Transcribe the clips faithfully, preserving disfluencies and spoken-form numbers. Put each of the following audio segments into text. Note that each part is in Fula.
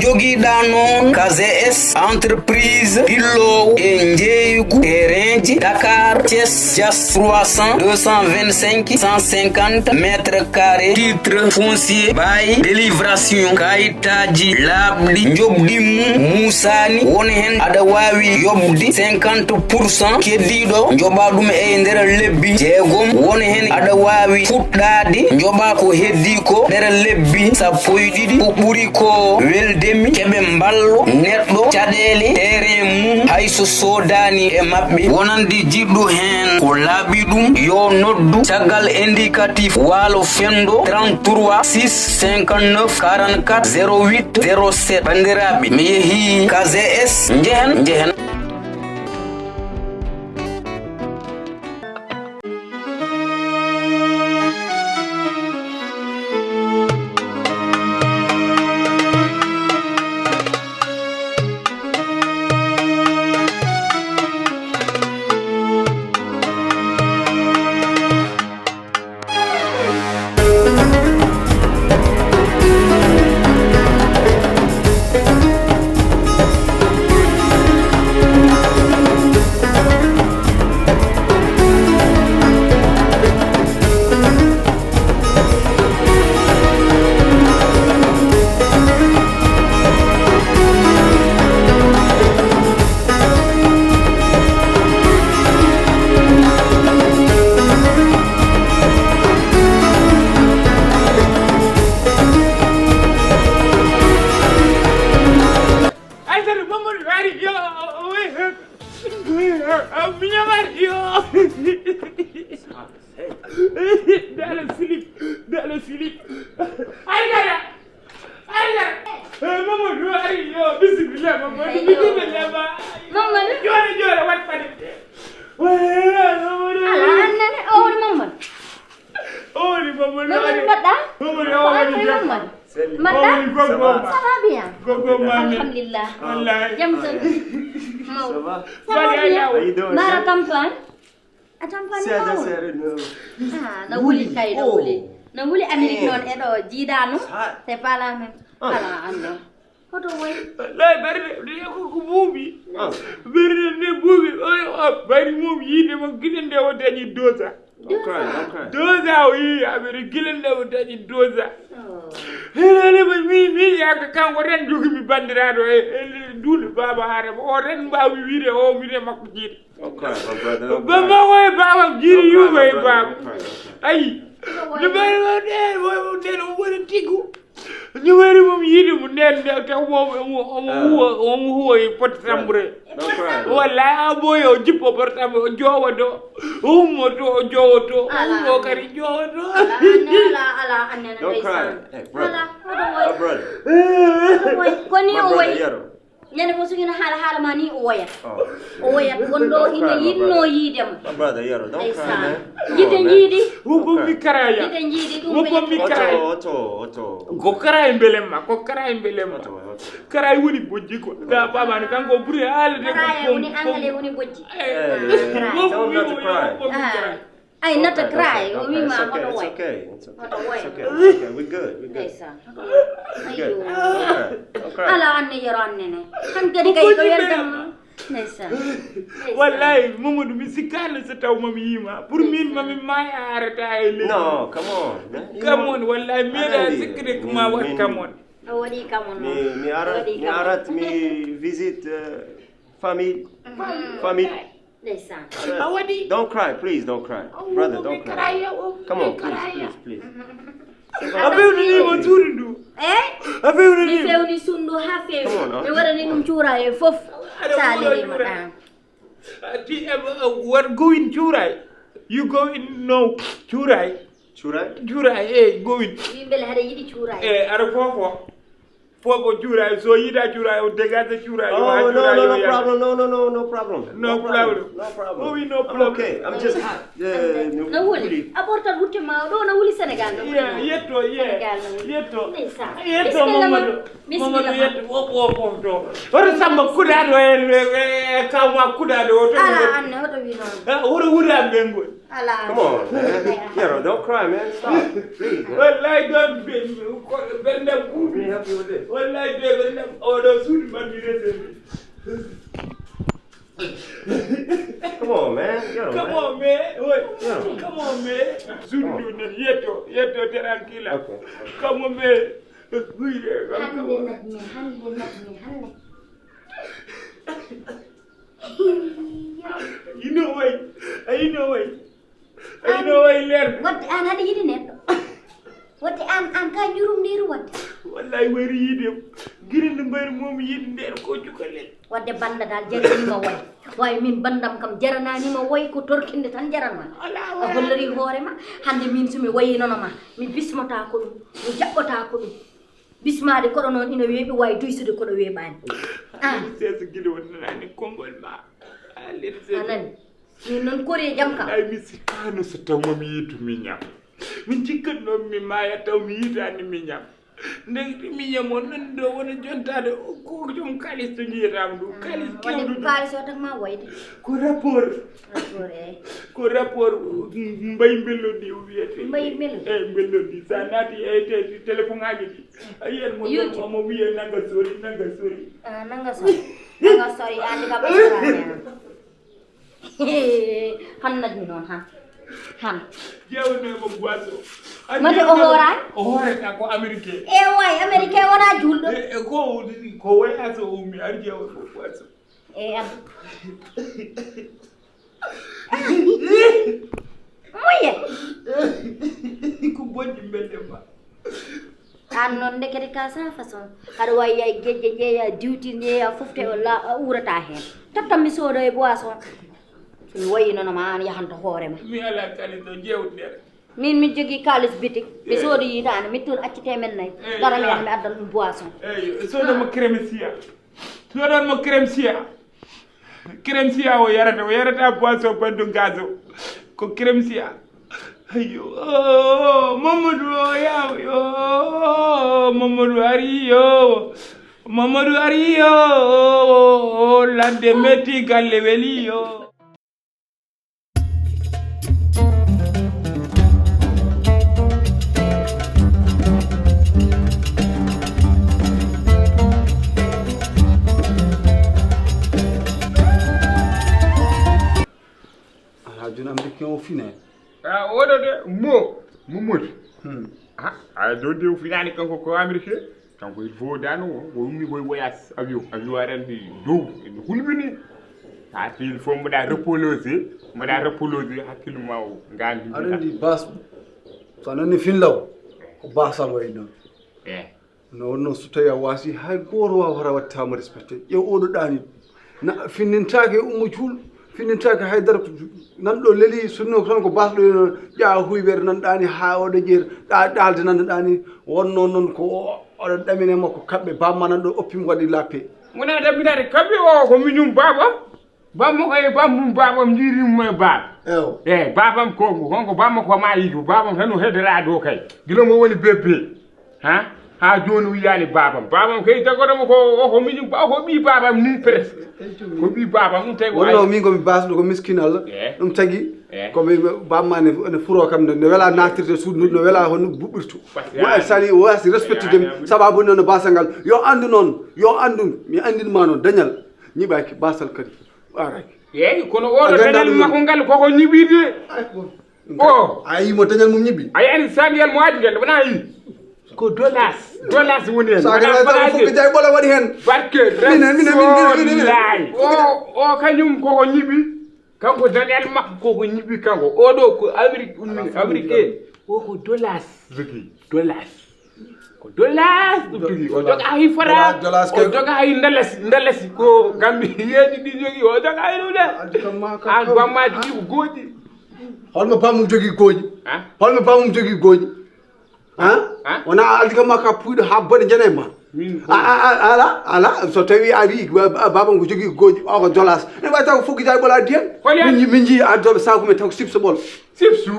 Jogiiɗa noon K G S, entreprise ɗilloowo e njeeygu terrainji Dakar, Thiès, Diass, trois cents, deux cent vingt-cinq, cent cinquante mètres carrés, titre foncier, bail, délibération, kayitaaji laaɓɗi, njoɓdi mum muusaani, won heen aɗa waawi yoɓde cinquante pour cent, keddiiɗo njoɓa ɗum e nder lebbi jeegom, won heen aɗa waawi fuɗɗaade njoɓa ko heddii ko nder lebbi sappo e ɗiɗi. Ko ɓuri ko weldemi, keɓe mballo neɗɗo caɗeele terrain mum, hay so soodaani e maɓɓe. Wonande jiɗɗo heen ko laaɓi ɗum, yo noddu caggal indicatif Waalo Fenndo, trente-trois six cinquante-neuf quarante-quatre zéro huit zéro sept. Banndiraaɓe, mi yehii K G S, njehen, njehen. Aysata, Mamadou ari, yo, miñam ari, yo. Dala silip, dala silip. Aysata, Aysata. Eh, Mamadou ari, yo, bisimilla, Mamadou, bisimilla, ma. Mamadou. Jooɗo, jooɗo, wat paɗe. Ala, an nane, o woni Mamadou. O woni Mamadou. Mamadou, mbaɗɗa? Mamadou, o woni Mamadou. Mbaɗɗa? Ça va bien? Alhamdulillah. Wallahi. Jam tan. Mawɗo. Ça va bien. How you doing, Mara sir? Tampon? A tampon? Ah, na wuli kay, na wuli. Na wuli Amérique noon, e ɗo jiidaano. C'est pas la même. Ala, an ɗo. Hoto woy. Wallahi, ɓernde nde ko, ko buubi. Ah. Ɓernde nde buubi. Oy, o, bari mum yiide mo gila nde o dañi dosa. Don't cry, don't cry. Dosa o yi aɓere gila nde o dañi dosa. Oh. Helele mo mi, mi yaka kanko ren jogi mi bandiraɗo e, e duule baba Adama. O ren mbawi wiide o mine makko jiiɗi. Don't cry, my brother, don't cry. Baba o e baba jiiɗi yugo e baba. Don't cry, don't cry. Ayi. No ɓe ɗo ɗe, o, o, ɗe ɗo woni tiggu. Numéro mum yiide mo nden nde taw omo, omo, omo huwa, omo huwa e porte tambour. Wallahi a ɓooyi o jippo porte tambour, o jowoto, o ummoto, o jowoto, o ummo kadi jowoto. Ala, ala, ala, ala, annene. Don't cry. Hey, brother. Ala, hoto woy. My brother. Hoto woy. Ko ni o woy. Yero. Ñande fof so ina haala haala ma ni o woyat. Oh. O woyat wonɗo ina yinno yiide mo. My brother, Yero, don't cry, man. Come on, man. Yiide jiidi. Wobbo mi karaya. Yiide jiidi ɗum. Wobbo mi karaya. Oto, oto, oto. Ko karaye mbelemma, ko karaye mbelemma. Oto, oto. Karaye woni bojji ko. Da baba ni kanko buri haalde ko. Karaye woni angale woni bojji. Eh, tell him not to cry. Ay, not a cry. O wiima hoto woy. Hoto woy. It's okay. It's okay. We good. We good. Ndeysaan. Ayo. Don't cry. Don't cry. Ala anne Yero anne ne. Tan kadi kay ko weltam. Ndeysaan. Wallahi, Mamadou, mi sikkaano so taw mami yiima. Pour min, mami maaya arata e leydi. No, come on, man. Come on, wallahi, mi meeɗa sikkude ko ma waɗ come on. O waɗi come on. Mi, mi arat, mi arat, mi visit, uh, famille. Famille. Ndeysaan. A waɗi. Don't cry, please, don't cry. Brother, don't cry. Come on, please, please, please. A fewnani mo cuuɗi ndu. Eh? A fewnani. Mi fewni suudu ndu haa feewi. Come on, mi waɗani ɗum cuura e fof. Salirima ɗan. What going cuuray? You going no cuuray? Cuuray? Cuuray, eh, going. Yimɓe le haɗa yiɗi cuuray. Eh, aɗa fofo. Fofo cuuray, so yiɗa cuuray, o dégage cuuray. Oh, no, no, no problem. No, no, no, no problem. No problem. No problem. Oh, oui, no problem. I'm okay. I'm just hot. No wuli. A ɓortat wutte ma ɗo, no wuli Sénégal, no wuli. Yetto, yetto. Ndeysaan. Yetto, Mamadou. Mamadou, yetto. O, o, o, to. Hoto Samba kuɗaɗo e, e, e, kawma kuɗaɗo o to. Ala, anne, hoto wi noon. Ah, wuro wuro am ɓen ngol. Ala. Come on, man. Yero, don't cry, man. Stop. Please, man. Wallahi ɗon ɓe- ko- ɓerndam Let me ɓuuɓi. help you with this. Wallahi ɓe ɓerndam oɗo suudu mbanmi resende. Come on, man. Yero, Come man. on, man. Oi. Yeah. Come on, man. Suudu ndu nen yetto yetto tranquille. Okay. Come on, man. Huyre. Hannde nag ne hannde nag ne hannde. Ino way. Ino way. Ino way leer. Wadde aan haɗa yiɗi neɗɗo. Wadde aan aan ka ñurum ndiiru wadde. Wallahi wayri yiide. Gila no mbayri momi yiide nder ko cukalel. Wadde bannda dal jaranima way. Way min banndam kam jarananima way ko torkinde tan jaranma. A hollori hoore ma. Hannde min somi wayi nono ma. Mi bismotako ɗum. Mi jaɓɓotako ɗum. Bismaade koɗo noon ina weeɓi wawi duysude koɗo weeɓani. Ah. Seeso gila won nanani konngol ma. Alir A nani? Min noon kori e jam kam. Ay mi sikkano so taw mami yiitu miñam. Min cikkanno mi maya taw mi yiitani miñam. Ndegti miñam on nan ɗo wona jontade ko joom kalis to jiyatama ɗum kalis Woni kewɗo ko kaalis o tan ma wayde. Ko rapport Rapport e. Ko rapport mbay mbellodi o wiyete. Mbay mbellodi? Eyi mbellodi sa naati e te- téléphone ngaji ɗi a yiyat mo Yewti. Omo wiya nanga sori nanga sori. Ah, nanga sori. Nanga sori andi kam ɓe sorani. Han najmi noon han. Han. Jewnoymo boisson. Mate o hooraani? O hoorata ko américain. E way américain wona julɗo. E ko ko waya so ummi ar jewno boisson. E am. Muye. Ko bonji mbelde ma. An noon ndekete ka sa façon haɗa wawi yay gejje jeeya diwti jeeya fof te o la a uurata heen. Tottan mi soodo e boisson. Somi wayi nono ma an yahanta hoore ma. Mi ala kalis ɗo jewtere. Min mi jogii kaalis bitik mi soodi yitaande mi tun acci temen nayi. Dara mi yaha mi addan ɗum boisson. Eyi soodoma crémesia. Soodonmo crémesia. Crème siya o yarata o yarata boisson bandu gaz o. Ko crème siya. Ayo Mamadou o yaw yo. Mamadou ari yo. Mamadou ari yo. Ladde metti galle weli yo. Alaa jooni américain o fine. A oɗo de mo mo moti. A a jodi o finani kanko ko américain. Kanko il faut dano o ummi koye voyage avion avion arani dow ene hulɓini. Sa fil fof mbaɗa repolosé mbaɗa repolosé hakkille ma o gandi. Aɗa andi bas so a nani finlaw ko basal wayi noon. E no wonno so tawi a wasi hay goto wawata wattama respecté ƴew oɗo ɗani na finnintake ummo cuul finnintake haydara. Nan ɗo leli sunno tan ko basɗo ƴawa huybere nan ɗani ha oɗo jeer ɗalde nan ɗani. Wonno noon ko oɗo ɗamine makko kamɓe bamma nan ɗo oppimo waɗi lappe. Wona ɗaminade kamɓe o ko miñum baba. Bammo kay bam mum babam jiirimum e baba. Ew. Eyi babam ko honko bammo ko ma yijo babam tan o hedora ɗo kay gila mo woni bebbe. Ha ha joni o yiyani babam babam kay jaggotomo ko oko miñum ba ko ɓi babam ni presque. Ko ɓi babam ɗum tawi wonno min komi basɗo ko miskin allah. Ɗum tagi komi bamma ne furo kam ne wela natirde suudu ndu no wela hono buɓɓirtu. Sali wasi respectude mi sababu nono basal ngal yo andu noon yo andu mi andinma noon dañal. Ñiɓaki basal kadi. Ɓaaraki. Yeeyi kono oɗo dañal makko ngal koko ñiɓi de. O a yimo dañal mum ñiɓi. A yani sandiyal mo adi ngal wona yi. Ko dolas dolas woni hen. Sagafoɓe jay ɓola waɗi hen. Barke minen minen minen o o kañum koko ñiɓi. Kanko dañal makko koko ñiɓi kanko oɗo ko amérique ummi amérique o ko dolas jogui dolas. Ko dolas ɗum tigi o joga hay fara o joga hay ndalasi ndalasi ko gambi yeeji ɗi jogi o joga hay ɗum de. An bammaji ɗi ko gooƴi. Holmo bammum jogui gooƴi? Holmo bammum jogui gooƴi? Han wona a aldi kam makka puyɗo ha boɗe jana e ma. Ala ala so tawi a wi babam ko jogui gooƴi o ko jolas ne wawi taw ko fukki jay ɓola diyan. Min jii addoɓe sakumen taw ko sipso ɓol. Sipsu.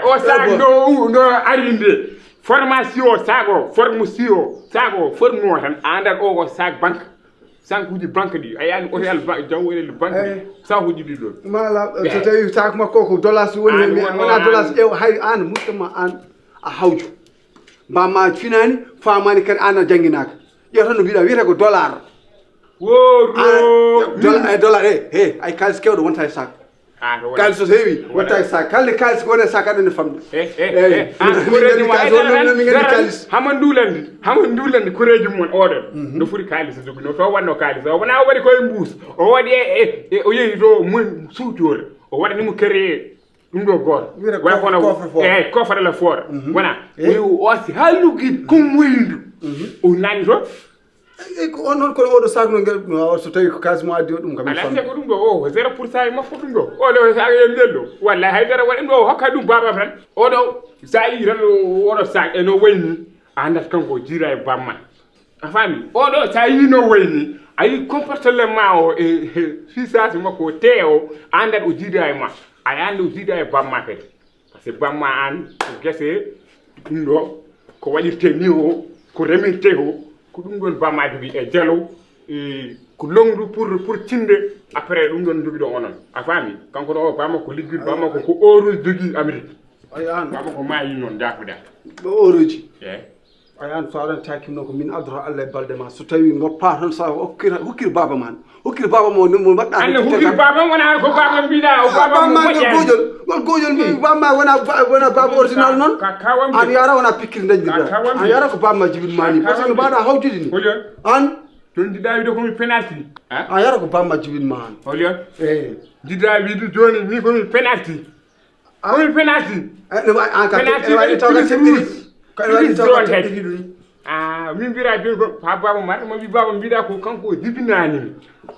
O sak no no ari nde. Formation sac o formation sac o formi o tan a andat o ko sac banque. Sankuji banque ɗi, a yaani hotel ba-, jawwelel banque ɗi, Eh. sakuji ɗi ɗon. Mala, so tawi sac makko ko dollars woni An hen, mais wona wona an. Dollars, e hay an mustaman an a hawju. Bamma finani, famani kadi an a jannginaka. Ƴeew tan no mbiɗa wiyete ko dollar. Woro. Dollar, e dollar, e, e, ay kalis kewɗo wonta e sac. Ah, ko wona. Kalis so heewi, wonta e sac. Kala kalis ko woni e sac aɗa ne famɗa. Eh, eh, Eyyi, eh, an min koreeji nganndi mon, kalis, eh, on, eh, min nganndi eh, kalis. Hama ndulandi, hama ndulandi koreeji mon oɗon. No foti kalis joguino, to wanno kalis. O wona o waɗi koye mbuus. O waɗi e, e, e, o yehi to mun suutoore. O waɗani mo créé ɗum ɗo gooto. Wiyata Wona kono, coffre fort. Eh, coffre la fort. Wona, Eh. o osi haa luggi kum windu. O nani to. Eyyi, ko on noon kono oɗo sac no ngel, no, so tawi ko kalis mo addi o ɗum kam mi Ala famɗi. Se ko ɗum ɗo, o zéro pour cent e makko ɗum ɗo. O ɗo sac e ndel ɗo. Wallahi haydara waɗi ɗum ɗo, o hokka ɗum baba tan. O ɗo, sa yi tan o, oɗo sac e no wayni, a andat kanko o jiira e bamma. A faami? O ɗo, sa yi no wayni, a yi comportement ma o e, e fisage makko o te o, a andat o jiida e ma. A anda o jiida e bamma kadi. Parce que bamma an ko gese ɗum ɗo, ko waɗirte ni o, ko remirte o, ko ɗum ɗon bamma jogi e jalo, e ko longdu pour, pour tinde, après ɗum ɗon jogi ɗo onon. A faami? Kanko ɗo o bamma ko liggude, bamma ko, ko oruji jogi Amérique. Ay an, Bamma ko maayi noon, jaafuɗa. Ɗo oruji. Eh. Ay an, so aɗa takimno ko min addoto Allah e balɗe ma. So tawi goppa tan sa hokkira, hokkir baba ma. Hokkir baba ma, mo mbaɗɗa. Anne hukir baba wona ko baba mbiɗa, o baba Baba mo ma ngol moƴƴa. Gojol, ngol Gojol mi, baba ma wona, wona baba original noon. Ka, ka wamde. An yara wona pikkiri dañde Ka, ɗa. ka wamde. An yara ko baba ma jibin ma ni. Ka, Parce que no wamde. mbaɗa hawjude ni. Holi on. An, Ɗon jiɗa wiide ko mi penalty. Ha? An yara ko baba ma jibin ma an. Holi on. Eh. Jiɗa wiide joni ni ko mi penalty. Ko mi penalty. Eh, no wa-, an ka Penalty ene waɗi ɗum taw ka plus teɓɓiri. rouge. Ko ene waɗi Plus taw ka jaune teɓɓiri kadi. ɗum. Ah, min mbira joni ko ha baba mata, mo wi baba mbiɗa ko kanko o jibinani mi.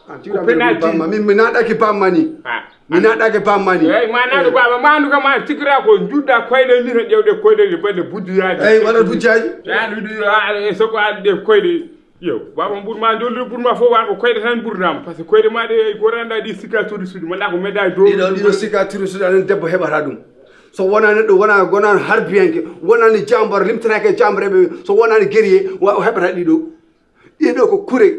An Ko tiwɗa penalty. Baba ma, min mi naɗaki baba ma ni. Ah. Mi naɗaki baba ma ni. Eyyi, ma naɗo baba ma andu kam ma tikkira ko judda koyɗe ni to ƴewde koyɗe ɗe baɗde buddu yaji. Eyyi, waɗa bujjaji. Yaani ɗi, ah, e soko aɗa ɗe koyɗe. Yo, baba ɓurma jollude ɓurma fof wa ko koyɗe tan ɓurnama. Par ce que koyɗe ma ɗe ko renda ɗi cicatrice uji, mbaɗa ko médaille d'or. Ɗiɗo, ɗiɗo cicatrice uji anen debbo heɓata ɗum. So wona neɗɗo, wona, wona harbiyanke, wonani jambar, limtanake e jambar eɓe, so wonani guerrier, wa o heɓata ɗiɗo. Ɗiɗo ko kure,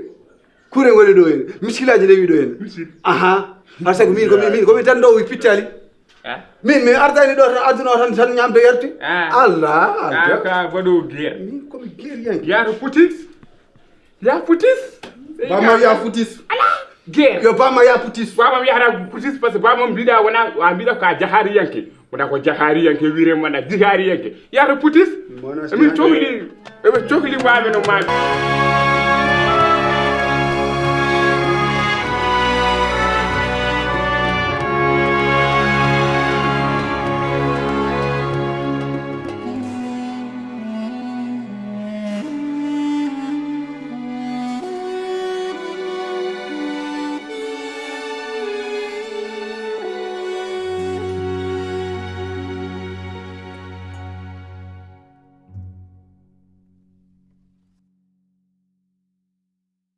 kure woni ɗo henne. Miskilaji rewi ɗo henne. Aha. Par ce que min ko min, min ko min tan ɗo wi pittali. Ah. Min mi artani ɗo tan aduna o tan, tan ñamde yerte. Ah. Allah, Ah, Allah. Ka baɗo guerre. Min ko mi guerriyanke. Yato putis. Ya putis. Bamma ya futis. Ala. Guerre. Yo bamma ya futis. Baba mi yahata putis parce que baba mbiɗa wona, wa mbiɗa ka jahariyanke. Wona ko jahariyanke wire mana jihariyanke. Yato putis. Mona Emin si- cokli, emin cokli waɓe no maɓe.